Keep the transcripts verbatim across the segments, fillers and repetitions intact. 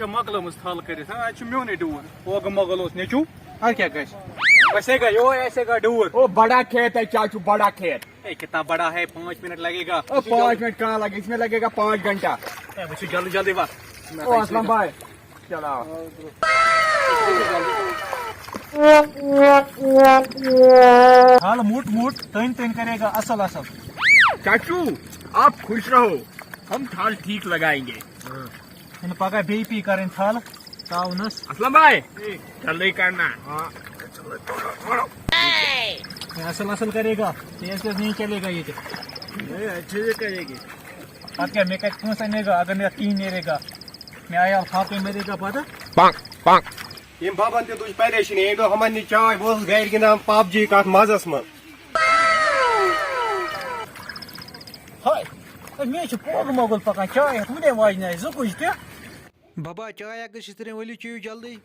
ژےٚ مۄکلٲومٕژ تھل کٔرِتھ، ہا؟ اَتہِ چھُ میونُے ڈوٗر۔ پوگہٕ مۄغل اوس نیٚچوٗ، اَدٕ کیٛاہ گژھِ؟ ویسے گا، یو ایسے گا ڈوٗر۔ او، بڑا کھیت ہے چاچو، بڑا کھیت۔ اے، کتنا بڑا ہے، پانچ منٹ لگے گا۔ او، پانچ منٹ کہاں لگے، اس میں لگے گا پانچ گھنٹہ۔ اے، وٕچھِو، جلدی، جلدی وا۔ او، اسلم بھائی، چلاو۔ تھل موٚٹ موٚٹ، تٔنۍ تٔنۍ کرے گا اصل اصل۔ چاچو، آپ خوش رہو، ہم تھل ٹھیک لگائیں گے۔ یِنہٕ پگاہ بیٚیہِ پی کرٕنۍ تھل، تاونس۔ اسلم بھائی، جلدی کرنا۔ اصل اصل کرے گا، تیز تیز نہیں چلے گا یہ۔ اچھے سے کرے گی۔ پتہٕ کیٛاہ، مےٚ کتہِ پونٛسہٕ نیرِ گا، اگر مےٚ کِہیٖنۍ نیرے گا، مےٚ عیال فاقے مرے گا پتہٕ۔ پانٛک، پانٛک۔ یِم بابن تہِ تُج پریشٲنی، ییٚمہِ دۄہ ہُمن نِش چاے، بہٕ اوسُس گرِ گِنٛدان پب جی کتھ مزس منٛز۔ ہاے، ہے، مےٚ چھُ پوگہٕ مۄغل پکان چاے ہٮ۪تھ، وُنے واجنہِ آیہِ زٕ کُج تہِ۔ بابا، چاے اکھ گٔژھِتھ ترٛےٚ ؤلِو، چیٚیِو جلدی۔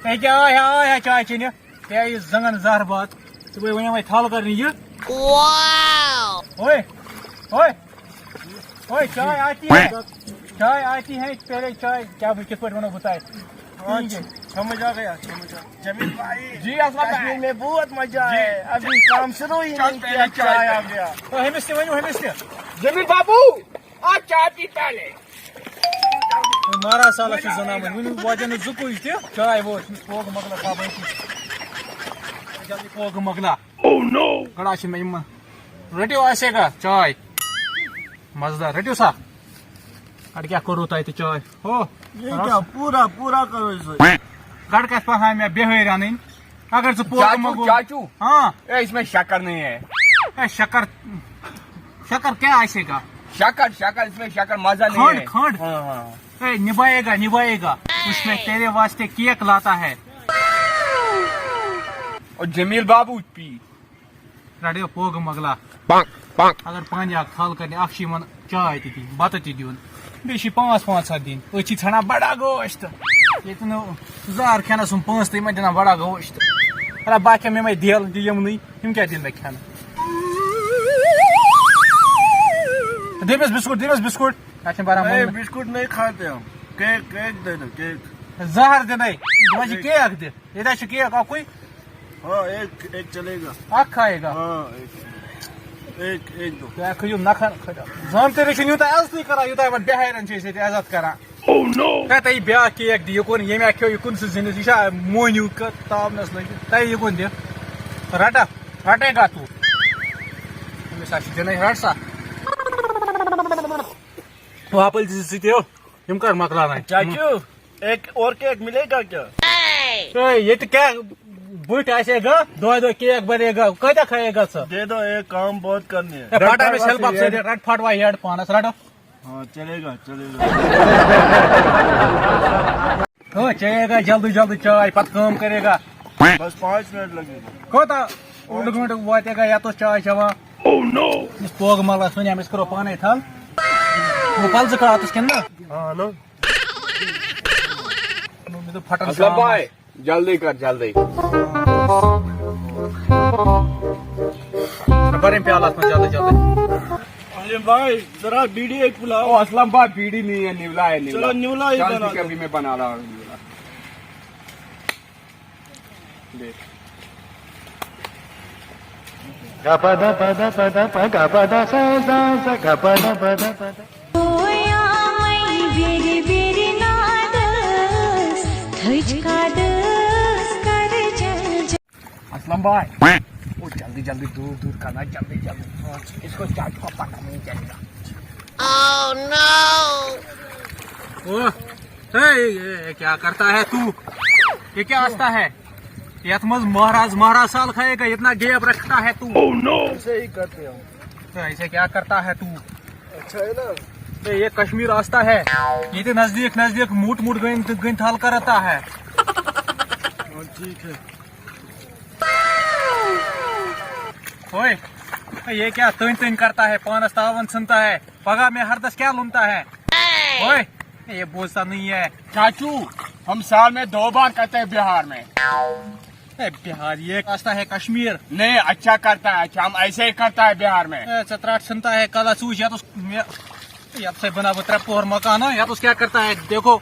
ہے، کیٛاہ آے ہا، آے ہا چاے چیٚنہِ؟ ہے، یہِ زنٛگن زہر باد۔ ژٕ بہٕ ؤنِو وۄنۍ تھل کرنہِ یہِ۔ اوے، اوے، اوے، اوے، چاے آتی ہے۔ چاے آتی ہے، پہلے چاے، کیٛاہ بہٕ کِتھ پٲٹھۍ وَنو بہٕ تۄہہِ؟ ہاں، سمجھ آ گیا، سمجھ آ۔ جمیل بھائی، جی، السلام بھائی۔ کشمیر میں بہت مزہ جی۔ ہے، ابھی کام شروع ہی چل، نہیں پہلے کیا، چائے چائے آ پہلے۔ گیا۔ تو ہمس تہِ ؤنِو، ہمس تہِ۔ جمیل بابو، آ چائے پی پہلے۔ مارا سالا چھُ زنان وۄنۍ، وٕنہِ واتن نہٕ زٕ کُج تہِ۔ چاے ووت، أمِس پوگہٕ مۄکلا تھاو وۄنۍ۔ جلدی پوگہٕ مۄکلا۔ Oh no! گڑا چھِ مےٚ یِم۔ رٔٹِو آسے گا چاے۔ مزٕدار، رٔٹِو سا۔ اَدٕ کیٛاہ کوٚروٕ تۄہہِ تہِ چاے؟ ہو۔ یہ کیا؟ پورا، پورا کرو اسے۔ گڑکس پہن مےٚ بِہٲرۍ اَنٕنۍ۔ اگر ژٕ پوگہٕ چاچو، مۄکل۔ چاچو۔ ہاں۔ اے، اس میں شکر نہیں ہے۔ اے، شکر، شکر کیا آسے گا؟ شکر، شکر، اس میں شکر مزہ نہیں کھنڈ، ہے۔ کھنڈ۔ ہاں، ہاں۔ اے، نبھائے گا، نبھائے گا۔ اس میں تیرے واسطے کیک لاتا ہے۔ اور جمیل بابو پی۔ رٹیو پوگہٕ مۄکلا۔ پانٛک، پانٛک۔ اگر پانہٕ اکھ تھل کرنہِ، اکھ چھِ یِمن چاے تہِ دِنۍ، بتہٕ تہِ دیُن، بیٚیہِ چھِ پانٛژھ پانٛژھ ہتھ دِنۍ۔ أسۍ چھِ ژھانڈان بڑا گوشت۔ ییٚتہِ نہٕ زہر کھٮ۪نس سُم پونٛسہٕ تہِ، یِمن دِوان بڑا گوشت۔ اَلہ، بہٕ کھٮ۪مہٕ یِمے دٮ۪ل تہِ یِمنٕے، یِم کیٛاہ دِن مےٚ کھٮ۪نہٕ؟ دٔپِس بِسکوٗٹ، دٔپِس بِسکوٗٹ۔ اَتھ چھِنہٕ بَران اے، مۄنٛگنہٕ۔ بِسکوٗٹ نہیں کھاتے ہم۔ کیک، کیک دے دو، کیک۔ زہر دِنَے۔ دَپان چھِ کیک دِ۔ ییٚتہِ حظ چھُ کیک اَکُے۔ ہاں، ایک، ایک چلے گا۔ اَکھ کھایے گا۔ ہاں، ایک، ایک، ایک دو۔ تُہۍ ہا کھٲیِو نَکھٕ کھٔٹا۔ زامتٕرِس چھُنہٕ یوٗتاہ عزتٕے کران، یوٗتاہ یِمَن بِہارٮ۪ن چھِ أسۍ ییٚتہِ عزت کران۔ Oh no! ہے، تۄہہِ بیٛاکھ کیک دِ، یہِ کُن، ییٚمہِ اَکہِ کھیوٚو، یہِ کُن سُہ زِنِس، یہِ چھا مونیوٗ ک-، تاونَس لٔگِتھ؟ تۄہہِ یہِ کُن دِ۔ رَٹا، رَٹے گا تو؟ أمِس ہا چھُ دِنَے، رَٹ سا۔ واپس دِ ژٕ تہِ، یِم کر مۄکلاوان؟ چاچو، ایک اور کیک ملے گا کیا؟ اے، ییٚتہِ کیٛاہ بٔٹھۍ آسے گا، دۄہے دۄہے کیک بنے گا، کۭتیٛاہ کھایے گا ژٕ؟ دے دو، ایک کام بہت کرنی ہے۔ اے، پھٹ أمِس ہیلپَس سۭتۍ، رَٹ پھٹ وۄنۍ ہیڈ پانَس، رَٹو۔ ہاں، چلے گا، چلے گا۔ ہو، چیے گا جلدی جلدی چاے، پتہٕ کٲم کرے گا۔ بس پانچ منٹ لگے گا۔ کوتاہ؟ اوٚڑ گٲنٛٹہٕ واتہِ گا یَتَس چاے چٮ۪وان۔ Oh no! یُس پوگہٕ مۄکلا سُہ نِمہٕ، أسۍ کرو پانے تھل۔ وہ پل زٕ کڑ اَتَس کِنہٕ نہ؟ ہاں، ہلو۔ مےٚ دوٚپ پھٹن اسلم چاے۔ بھائی، جلدی کر، جلدی۔ بر یِم پیالہٕ اَتھ منٛز جلدی جلدی۔ اسلم بھائی، ذرا بیڑی ایک پلاؤ۔ او، اسلم بھائی، بیڑی نہیں ہے، نیولا ہے، نیولا۔ چلو، نیولا ہی چل، بنا ٹھیک ہے، دو۔ ابھی میں بنا رہا ہوں نیولا۔ دیکھ۔ گپا دا پا دا پا دا پا، گپا دا سا سا سا، گپا دا پا دا پا دا۔ اویا مئی بیری بیری نادس، تھج کا دس کر جل جل۔ اسلم بھائی، وہ جلدی جلدی دور دور کرنا، جلدی جلدی۔ اس کو چاچو کو پتہ نہیں چلے گا۔ Oh no! اوہ، اے، اے، اے، کیا کرتا ہے تو؟ یہ کیا ہستا ہے؟ یتھ منٛز مہراز، مہراز سال کھائے گا، اتنا گیپ رکھتا ہے تو۔ Oh no! ایسے ہی کرتے ہیں۔ تو ایسے کیا کرتا ہے تو؟ اچھا ہے نا؟ اے، یہ کشمیر رستہ ہے۔ یہ تو نزدیک، نزدیک موٹ موٹ گئن، گئن تھال کرتا ہے۔ ہاں، ٹھیک ہے۔ اوے، یہ کیا تن تن کرتا ہے، پانس تاون سنتا ہے، پگاہ میں ہر دس کیا لنتا ہے؟ اوے، یہ بوجھتا نہیں ہے۔ چاچو، ہم سال میں دو بار کرتے ہیں بہار میں۔ اے، بہار یہ رستہ ہے کشمیر۔ نہیں، اچھا کرتا ہے، اچھا، ہم ایسے ہی کرتا ہے بہار میں۔ اے، ژےٚ ترٛٹھ ژھٕنتا ہے کلس سوٗچ، یتھ اوس مےٚ، یتھ سۭتۍ بناو بہٕ ترٛےٚ پوہر مکانہ، یتھ اوس کیٛاہ کرتا ہے، دیکھو۔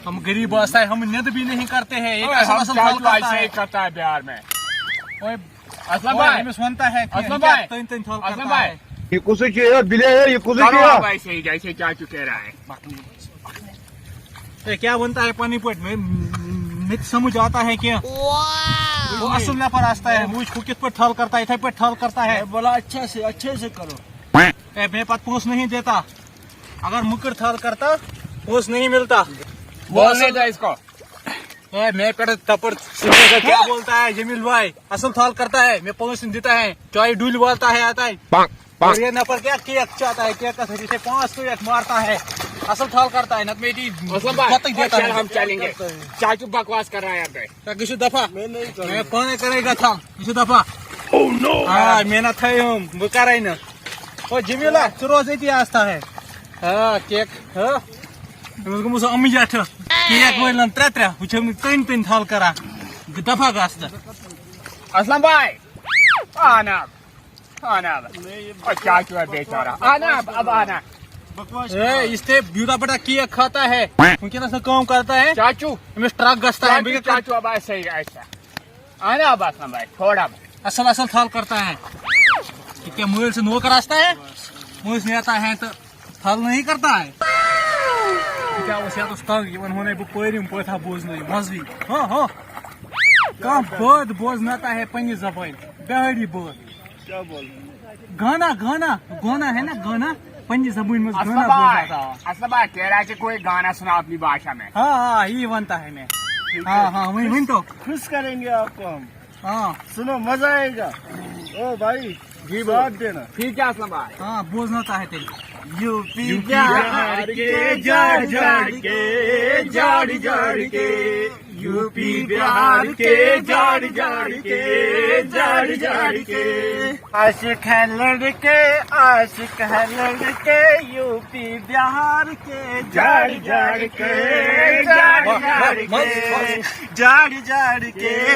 ہم غریب آستا ہے، ہم ند بھی نہیں کرتے ہیں۔ ایک اصل اصل پھل کرتا ہے۔ کرتا ہے بہار میں۔ اوے، اسلم بھائی، أمِس ونتا ہے کہ اسلم بھائی، تٔنۍ تٔنۍ پھل اسلم کرتا بھائی۔ ہے۔ یہ کُس چھُ یہِ؟ بِلے ہے، یہِ کُس چھُ کرو یہِ؟ آپ ایسے ہی، جیسے چاچو کہہ رہا ہے۔ اے، کیا بنتا ہے پانی پوٹ میں؟ مت سمجھ آتا ہے کیا؟ وہ اصل نفر آستا ہے، وہ اس کو کس پر ٹھال کرتا ہے، اتھے پر ٹھال کرتا ہے۔ میں بولا، اچھے سے، اچھے سے کرو۔ اے، میں پت پوس نہیں دیتا۔ اگر مکر تھال کرتا، پوس نہیں ملتا۔ بولنے دو اس کو۔ اے، میں کر تپر سننے کا کیا بولتا ہے جمیل بھائی؟ اصل تھال کرتا ہے، میں پوس دیتا ہے، چائے ڈول والتا ہے، آتا ہے۔ اور یہ نفر کیا کیک چاہتا ہے، کیک کا سجے سے پانچ سو ایک مارتا ہے۔ اصل تھال کرتا ہے، نت میری اسلم بھائی، مت دیتا ہے۔ ہم چلیں گے۔ چاچو بکواس کر رہا ہے یہاں پہ۔ کیا کسی دفعہ؟ میں نہیں کروں۔ میں پانے کرے گا تھا، کسی دفعہ۔ ہاں، محنت ہے ہم، وہ کر رہے نا۔ او جمیلا، ژٕ روز أتی آستا ہے۔ آ، کیک۔ ہاں۔ أمِس گوٚمُت سُہ اَمہٕ جٹھٕ۔ کیک وٲلۍ نَن ترٛےٚ ترٛےٚ۔ وٕچھ أمِس تٔنۍ تٔنۍ تھل کران۔ دفعہ گژھ تہٕ۔ اسلم بھائی۔ آنا۔ آنا۔ او کیا کیا بیچارہ۔ آنا اب، اب آنا۔ اے، اس سے بیوٹا بڑا کیک کھاتا ہے۔ وٕنکیٚنَس نہٕ کٲم کرتا ہے۔ چاچو۔ أمِس ٹرک گژھتا ہے۔ چاچو، چاچو، اب ایسے ہی، ایسا۔ آنا اب اسلم بھائی، تھوڑا۔ اصل اصل تھل کرتا ہے۔ کیا مٲلۍ سُنٛد نوکر آستا ہے؟ مٲلۍ سُنٛد نیتا ہے تو تھل نہیں کرتا ہے۔ کیا وہ سیاہ تو تنگ، یہ ون ہونے بہٕ پٲرِم پٲٹھا بوزنٲیِو، مزٕ۔ ہاں، ہاں۔ کانٛہہ بٲتھ بوزناتا ہے پننہِ زبٲنۍ، بہٲری بٲتھ۔ کیا بول رہے ہیں؟ گانا، گانا، گانا ہے نا، گانا۔ پننہِ زبٲنۍ منٛز اسلم گانا بھائی، بوزناتا ہے۔ اسلم بھائی، کہہ رہا ہے کہ کوئی گانا سنا اپنی بھاشا میں۔ ہاں، ہاں، یی ونتا ہے میں۔ ٹھیک ہے۔ ہاں، ہاں، وۄنۍ ؤنۍ تو۔ خوش کریں گے آپ کو ہم۔ ہاں۔ سنو، مزہ آئے گا۔ او بھائی، جی بول۔ ساتھ دینا۔ ٹھیک ہے اسلم بھائی۔ ہاں، بوزناتا ہے تیٚلہِ۔ یو پی بہار کے جاڑ جاڑ کے، جاڑ جاڑ کے، یو پی بہار کے جاڑ جاڑ کے، جاڑ جاڑ کے۔ عاشق ہے لڑکے، عاشق ہے لڑکے، یو پی بہار کے جاڑ جاڑ کے، جاڑ جاڑ کے، جاڑ جاڑ کے،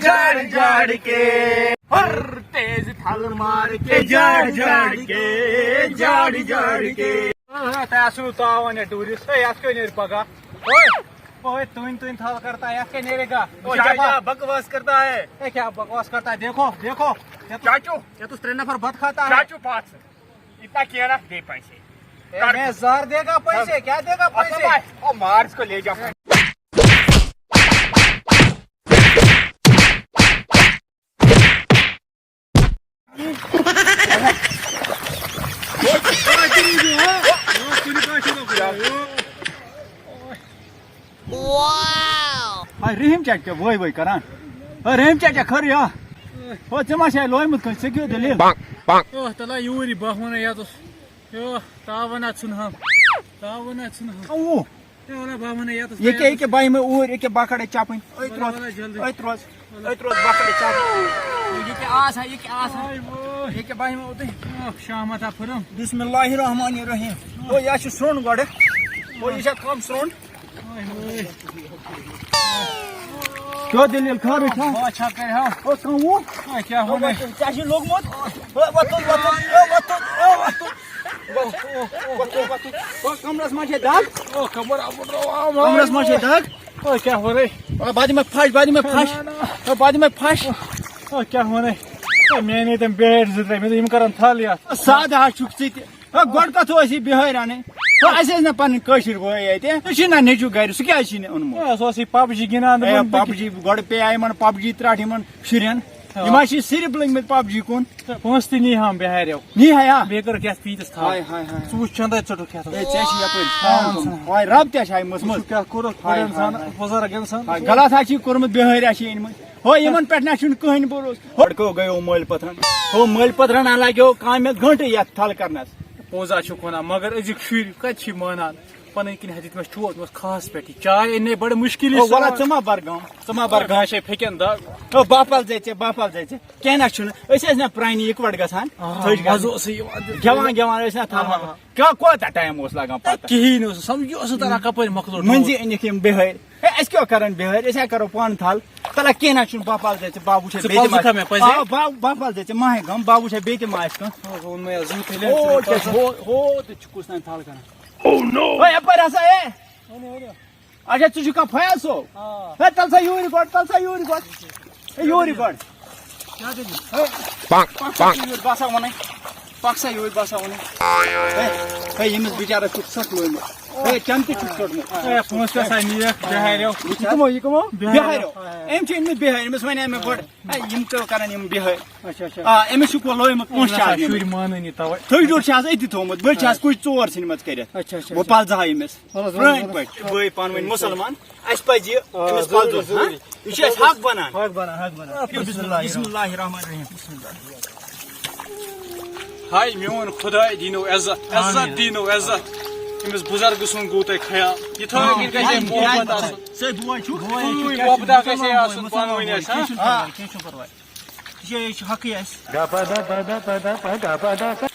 جاڑ جاڑ کے۔ ہر تیز تھل مار کے جاڑ جاڑ کے، جاڑ جاڑ کے۔ ہاں، تۄہہِ آسوٕ نہٕ تاوان یا ٹوٗرِسٹ، ہے، یَتھ کیٛاہ نیرِ پگاہ؟ اوے، اوے، تُہٕنٛدۍ، تُہٕنٛدۍ تھل کرتا ہے، یَتھ کیٛاہ نیرِ گا؟ او، کیا، چاچا۔ کیا بکواس کرتا ہے؟ اے، کیا بکواس کرتا ہے؟ دیکھو، دیکھو، یا تو، چاچو۔ یا تو ترٛےٚ نفر بتہٕ کھاتا ہے۔ چاچو، پاس۔ اتنا کیا رکھ دے پیسے۔ اے، میں زار دے گا پیسے، کیا دے گا پیسے؟ او، مار اس کو، لے جا۔ ہاے رحیم چاچا کیٛاہ وٲے وٲے کران؟ ہاے رحیم چاچا خٲرٕے ہا؟ ہو ژےٚ ما چھے لویمُت کٲنٛسہِ؟ ژےٚ کیٛاہ دٔلیٖل؟ اوہ تَلہ یوٗرۍ یہِ بہٕ وَنَے یَتَس۔ یو تاوَن اَتھ ژھٕنہَم۔ تاوَن اَتھ ژھٕنہَم۔ اوہ۔ ہے وَلہ بہٕ وَنَے یَتَس۔ ییٚکیٛاہ ییٚکیٛاہ بہٕ یِمَے اوٗرۍ، ییٚکیٛاہ بہٕ کَڑَے چَپٕنۍ۔ أتھۍ وَلہ روز، وَلہ جلدی۔ أتھۍ روز۔ أتھۍ روز بۄکھلہِ چَپٕنۍ۔ یہِ کیٛاہ آس ہا، یہِ کیٛاہ آس ہا؟ آے وٲے۔ یہِ کیٛاہ بہٕ یِمہٕ اوٚتُے۔ اَکھ شامَتھ ہا پھٕرم۔ بسم اللہ الرحمن الرحیم۔ او، یہِ ہا چھُ سرٛوٚن گۄڈٕ۔ او، یہِ چھا کَم سرٛوٚن؟ آے وٲے۔ کیٛاہ دٔلیٖل؟ خٲرٕے چھا؟ بہٕ چھا کَرِ ہا۔ او، کَم وُہ۔ آے کیٛاہ او، وَنَے؟ وۄتُن، ژےٚ چھُے لوٚگمُت۔ او، وۄتُن، وۄتُن۔ او، وۄتُن۔ او، وۄتُن۔ وۄتُن، وۄتُن۔ او، کَمرَس ما چھے دَگ؟ او، کَمر آو، آو، آو۔ کَمرَس ما چھے دَگ؟ او، کیٛاہ وَنَے؟ آ، بہٕ دِمَے پھَش، بہٕ دِمَے پھَش۔ نہ، نہ۔ آ، بہٕ دِمَے پھَش۔ او، کیٛاہ وَنَے؟ او، مےٚ اَنے تٔمۍ بیٹ زٕ ترٛےٚ، مےٚ دوٚپ، یِم کَرَن تھَل یَتھ۔ آ، سادٕ ہا چھُکھ ژٕ تہِ۔ آ، گۄڈٕ کَتھ اوس یہِ بِہٲرۍ اَنٕنۍ؟ آ، اَسہِ ٲسۍ نہ پَنٕنۍ کٲشِر بٲے اَتہِ۔ ژےٚ چھُے نہ نیٚچوٗ گَرِ، سُہ کیٛازِ چھُے نہٕ اوٚنمُت؟ اے، سُہ اوس یہِ پَب جی گِنٛدان، اے، دوٚپُن، پَب جی، گۄڈٕ پیٚیہِ ہا یِمَن پَب جی ترٛٹھ، یِمَن شُرٮ۪ن۔ آ۔ یِم ہا چھِ صرف لٔگۍ مٕتۍ پَب جی کُن۔ تہٕ پونٛسہٕ تہِ نی ہَم بِہاریو۔ نی ہا، آ۔ بیٚیہِ کٔرٕکھ یَتھ پیٖنٛتِس تھَل۔ ہاے، ہاے، ہاے۔ ژٕ وٕچھ چَندَے ژٔٹُکھ یَتھ۔ اے، ژےٚ چھِ یَپٲرۍ پانَس ژھٕنان۔ وٕچھ کیٛاہ کوٚرُکھ ہُہ بٕڈٕ اِنسان، بُزرگ اِنسان۔ ہاے، غلط ہا چھِ یہِ کوٚرمُت، بِہٲرۍ ہا چھِ أنۍمٕتۍ۔ ہو، یِمَن پٮ۪ٹھ نہ چھُنہٕ کٕہٕنۍ بروسہٕ۔ ہو، لڑکو گٔیو مٲلۍ پَتھرَن۔ ہو، مٲلۍ پَتھرَن ہا لَگیو کامہِ گھنٹہٕ یَتھ تھَل کَرنَس۔ پوٚز ہا چھُکھ وَنان، مگر أزِکۍ شُرۍ کَتہِ چھِ مانان؟ پَنٕنۍ کِنۍ ہا دیُت مےٚ چوب، مےٚ اوس خاص پٮ۪ٹھ یہِ۔ چاے أنۍ مےٚ بَڑٕ مُشکِل یہِ او، وَلہٕ سوال۔ ژٕ ما بَر غم، ژٕ ما بَر غم۔ گژھِ ہے پھیٚکٮ۪ن دَگ۔ او، بَفَل ژےٚ، ژےٚ بَفَل ژےٚ، ژےٚ۔ کینٛہہ نہ چھُنہٕ، أسۍ ٲسۍ نہ پرٛانہِ یِکوَٹہٕ گژھان۔ آ، تھٔج مَزٕ گژھان۔ اوس یِوان۔ گٮ۪وان گٮ۪وان ٲسۍ نہ تھَل آ، مَلان۔ آ۔ کیٛاہ کوتاہ ٹایم اوس لَگان اے، پَتہٕ؟ کِہیٖنۍ اوس نہٕ سَمجھ، یہِ اوس نہٕ تَران کَپٲرۍ مۄکلو ٹوٗر۔ مٔنٛزی أنِکھ یِم بِہٲرۍ۔ ہے، أسۍ کیٛاہ کَران بِہٲرۍ؟ أسۍ ہا کَرو پانہٕ تھَل۔ تَلہ کینٛہہ نہ چھُنہٕ، بَفَل ژےٚ، ژےٚ بَبہٕ وٕچھِ ژٕ بیٚیہِ تہِ پَزٕ ما کھا مےٚ پَزِ؟ آ، بَ-، بَفَل ژےٚ، ژےٚ ما ہے غم، بَبہٕ وٕچھِ بیٚیہِ تہِ ما آسہِ کانٛہہ۔ آ، ووٚن مےٚ یَتھ زیُٹھ ییٚلہِ ہو، ژٕ کیٛاہ چھُ، ہو، ہو تہِ چھُ کُس تام تھَل کَران۔ او نو! ہے، یَپٲرۍ ہسا، ہے۔ اچھا، ژٕ چھُکھا فیاض صٲب؟ آ۔ ہے، تَل سا یوٗرۍ گۄڈٕ، تَل سا یوٗرۍ گۄڈٕ۔ ہے، یوٗرۍ گۄڈٕ۔ کیٛاہ دٔلیٖل؟ ہے، پَک سا یوٗرۍ، بہٕ آسا وَنَے۔ پَک سا یوٗرۍ، بہٕ آسا وَنَے۔ ہے، ہے، ییٚمِس بِچارَس چھُکھ سَکھ لویمُت۔ ہے، چَمچہِ چھُکھ ژوٚٹمُت۔ ہے، پونٛسہٕ کیٛاہ سا نِیَکھ؟ بِہارٮ۪و۔ یہِ کٕمو، یہِ کٕمو؟ بِہارٮ۪و۔ ہے، أمۍ چھِ أنۍمٕتۍ بِہٲرۍ، أمِس وَنے مےٚ گۄڈٕ۔ ہے، یِم کیٛاہ کَرَن یِم بِہٲرۍ؟ اچھا، اچھا۔ آ، أمِس چھُکھ وۄنۍ لویمُت پونٛسہٕ چھِ آز نِمٕتۍ۔ شُرۍ مانٲنی تَوَے۔ تھٔج ڈوٚر چھِ آز أتی تھوٚومُت، بٔلۍ چھِ آز کُج ژور ژھٕنمٕژ کٔرِتھ۔ اچھا، اچھا، بہٕ اچھا۔ پَلزٕ ہا أمِس۔ وَلہٕ حظ، وَلہٕ حظ، پرٛٲنۍ وَلہٕ حظ۔ پٲٹھۍ، بٲے پانہٕ ؤنۍ مُسلمان، اَسہِ پَزِ یہِ آ، أمِس ضروٗری، پَلزُن، ہاں؟ ضروٗری۔ یہِ چھُ اَسہِ حق بَنان۔ حق بَنان، حق بَنان۔ بِسمِ اللہِ الرحمٰنِ الرحیٖم۔ بِسمِ اللہِ۔ ہاے میون خۄداے دیٖنو عزت، عزت آمیٖن۔ دیٖنو عزت۔ أمِس بُزرگہٕ سُنٛد گوٚو تۄہہِ خیال۔ یہِ تھٲیِو آ، یِتھ کٔنۍ آ، محبت آ، آسُن۔ سٲنۍ بوے چھُ۔ کٕہٕنۍ وۄپدٕ گژھِ ہے آسُن پانہٕ ؤنۍ اَسہِ، ہاں؟ کینٛہہ چھُنہٕ پَرواے، کینٛہہ چھُنہٕ پَرواے۔ یہِ چھُ، یہِ چھُ حقٕے اَسہِ۔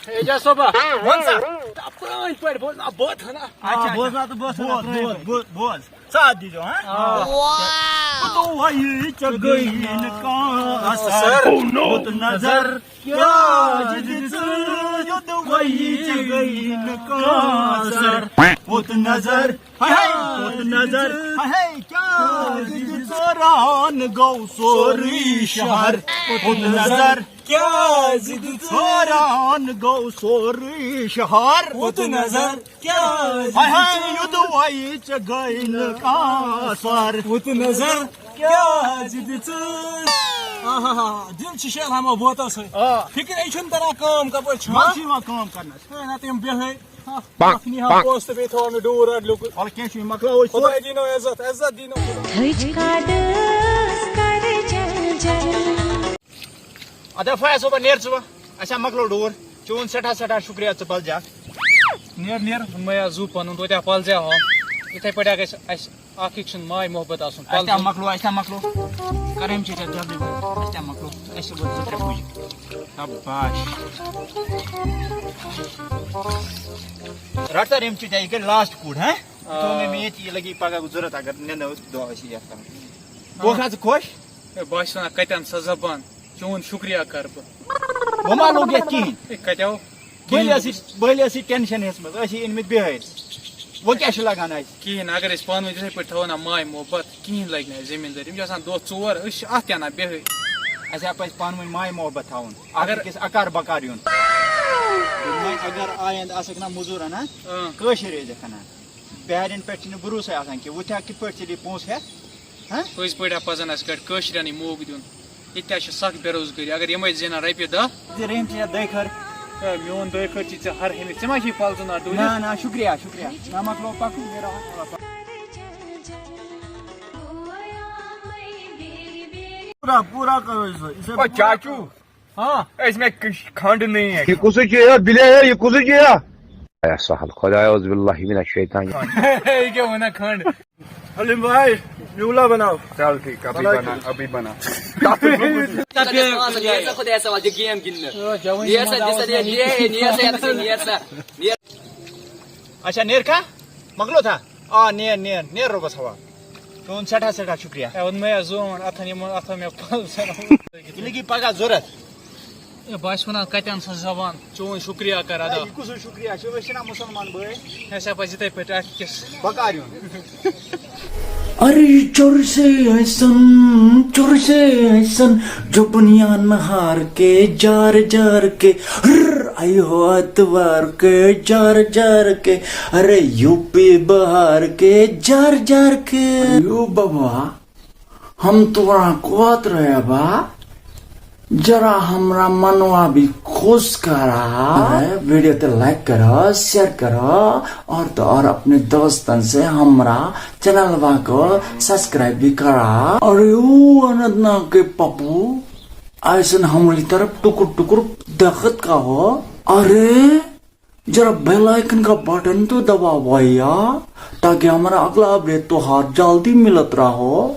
اعجاز صٲبا، وَن سا۔ پرٛٲنۍ پٲٹھۍ بوز نا، بہٕ تھَنا۔ اچھا، بوز نا تہٕ بوز، بوز، بوز، بوز۔ ساتھ دیٖزیو، ہاں؟ آ۔ یوٚدوَے ژےٚ گٔیی نہٕ کانٛہہ اثر۔ Oh no! ووت نظر، کیٛازِ دِژٕتھ؟ یوٚدوَے ژےٚ گٔیی نہٕ کانٛہہ اثر۔ ووت نظر، ہاے ہاے، ووت نظر، ہاے ہاے، کیٛازِ دِژٕتھ؟ حٲران گوٚو سورُے شہر۔ ووت نظر، کیٛازِ دِژٕتھ؟ حٲران گوٚو سورُے شہر۔ ووت نظر، کیٛازِ ہاے ہاے، دِژٕتھ؟ یوٚدوَے ژےٚ گٔے نہٕ کانٛہہ اثر۔ ووت نظر، کیٛازِ دِژٕتھ؟ آہا، دِل چھِ شیران وۄنۍ بوتَل سۭتۍ۔ آ۔ فِکرِ چھُنہٕ تَران کٲم کَپٲرۍ چھِ۔ مَزٕ چھُ یِوان کٲم کَرنَس۔ ہے، نَتہٕ یِم بیٚہے۔ اَکھ نی ہا پونٛسہٕ تہٕ بیٚیہِ تھاوان مےٚ ڈوٗر اَڑِ لیوٚکُن۔ وَلہٕ کینٛہہ چھُنہٕ، یہِ مۄکلاوو أسۍ سورُے۔ خۄداے دیٖنو عزت، عزت دیٖنو خۄداے۔ تھٔج کاڈس کر جل جل۔ اَدٕ فیاض صٲبا، نیر ژٕ وۄنۍ۔ اَسہِ ہا مۄکلو ڈوٗر۔ چون سٮ۪ٹھاہ سٮ۪ٹھاہ شُکریہ، ژٕ پَلزیٛاکھ۔ نیر، نیر، ووٚنمَے ہا زُو پَنُن، توتہِ ہا پَلزیٛاہوم۔ یِتھَے پٲٹھۍ ہا گژھِ اَسہِ اَکھ أکۍ سُنٛد ماے محبت آسُن۔ اَسہِ تہِ ہا پَلزُن۔ مۄکلو، اَسہِ تہِ ہا مۄکلو۔ کَر یِم چیٖز اَتھ جلدی، اَسہِ تہِ ہا مۄکلو۔ اَسہِ چھِ وۄنۍ زٕ ترٛےٚ پُجہِ۔ شاباش۔ رَٹ سا رِم چِٹھۍ، یہِ گٔے لاسٹ کوٗر، ہاں؟ آ۔ تھوٚو مےٚ مےٚ ییٚتی، یہِ لَگہِ پَگاہ ضوٚرَتھ اگر نِنہٕ دۄہ آسہِ یَتھ کَرُن۔ آ۔ گوٚو کھا ژٕ خۄش؟ ہے، بہٕ ہا چھُس وَنان، کَتٮ۪ن سۄ زَبان؟ چون شُکریہ کَرٕ بہٕ۔ وۄنۍ ما لوٚگ یَتھ کِہیٖنۍ؟ ہے، کَتہِ آو؟ بٔلۍ ٲسٕے، بٔلۍ ٲسٕے ٹٮ۪نشَن ہیٚژمٕژ، ٲسٕے أنۍمٕتۍ بِہٲرۍ۔ وۄنۍ کیٛاہ چھُ لَگان اَسہِ؟ کِہیٖنۍ، اگر أسۍ پانہٕ ؤنۍ تِتھَے پٲٹھۍ تھاوو نا ماے محبت، کِہیٖنۍ لَگہِ نہٕ اَسہِ زٔمیٖندٲری۔ یِم چھِ آسان دۄہ ژور، أسۍ چھِ اَتھ تہِ اَنان بِہٲرۍ۔ اَسہِ ہا پَزِ پانہٕ ؤنۍ ماے محبت تھاوُن، اَکھ اگر أکِس اَکار بَکار یُن۔ دوٚپمَے، اگر آیَنٛدٕ آسَکھ نا مٔزوٗر اَنان، اۭں۔ کٲشِرۍ ٲسۍزٮ۪کھ اَنان۔ بِہارٮ۪ن پٮ۪ٹھ چھِنہٕ بروسَے آسان کینٛہہ، وۄنۍ تہِ ہا کِتھ پٲٹھۍ ژےٚ دِیہِ پونٛسہٕ ہٮ۪تھ؟ ہہ؟ پٔزۍ پٲٹھۍ ہا پَزَن اَسہِ گۄڈٕ کٲشرٮ۪نٕے موقعہٕ دیُن۔ ییٚتہِ تہِ ہا چھِ سَخ بے روزگٲری، اگر یِمَے زینَن رۄپیہِ دَہ۔ ژٕ رٔحِم چھِ یَتھ دۄیہِ خٲر۔ ہے، میون دۄیہِ خٲر چھِ ژےٚ ہر ہیٚمِتھ، ژےٚ ما چھِ یہِ پَلزُن اَتھ ڈوٗنِتھ؟ نہ، نہ، شُکریہ، شُکریہ۔ نہ مۄکلو پَکُن، نیرو اَتھ۔ پورا، پورا کرو اسے، اسے او پورا چاچو، کرو۔ ہاں۔ اس میں کچھ کھنڈ نہیں ہے۔ یہ کس چیز ہے؟ بلے ہے، یہ کس چیز ہے؟ اے سہل، خدایا اعوذ باللہ من الشیطان۔ یہ کیا ہونا کھنڈ؟ حلیم بھائی، نیولا بناؤ۔ چل ٹھیک، ابھی بنا، ابھی بنا۔ خۄدایَس حوالہٕ، یہِ گیم گِنٛدنہٕ۔ نیر سا، دِ سا، نیر، نیر، نیر سا، یَتھ سا، نیر سا، نیر۔ اچھا، نیر کھا؟ مۄکلو تھا؟ آ، نیر، نیر، نیر رۄبَس حوالہٕ۔ چون سٮ۪ٹھاہ، سٮ۪ٹھاہ شُکریہ۔ ہے، ووٚنمَے ہا زوٗن، اَتھَن یِمَن، اَتھَن مےٚ پَل۔ یہِ لَگی پَگاہ ضوٚرَتھ۔ ہے، بہٕ آسہِ وَنان، کَتٮ۪ن سۄ زبان؟ چون شُکریہ کَر ادا۔ ہے، یہِ کُس ہیوٗ شُکریہ چھُ؟ أسۍ چھِنہ مُسلمان بٲے۔ ہے، ژےٚ پَزِ یِتھَے پٲٹھۍ اَکھ أکِس۔ بَکار یُن۔ ارے چور سے ایسن، چور سے ایسن، جو بنیان ہار کے جار جار کے، ہر آئی ہو اتوار کے جار جار کے، ارے یو پی بہار کے جار جار کے۔ یو بابا، ہم تورا کوت رہے با، جرا ہمرا منوا بھی خوش کرا۔ ویڈیو تے لائک کرو، شیئر کرو، اور تو اور اپنے دوستن سے ہمرا چینل وا کو سبسکرائب بھی کرا۔ ارے او اننت ناگ کے پپو، ایسن ہماری طرف ٹکر ٹکر دخت کا ہو۔ ارے ذرا بیل آئیکن کا بٹن تو دباؤ بھیا، تاکہ ہمارا اگلا اپڈیٹ تو ہر جلدی ملت رہو۔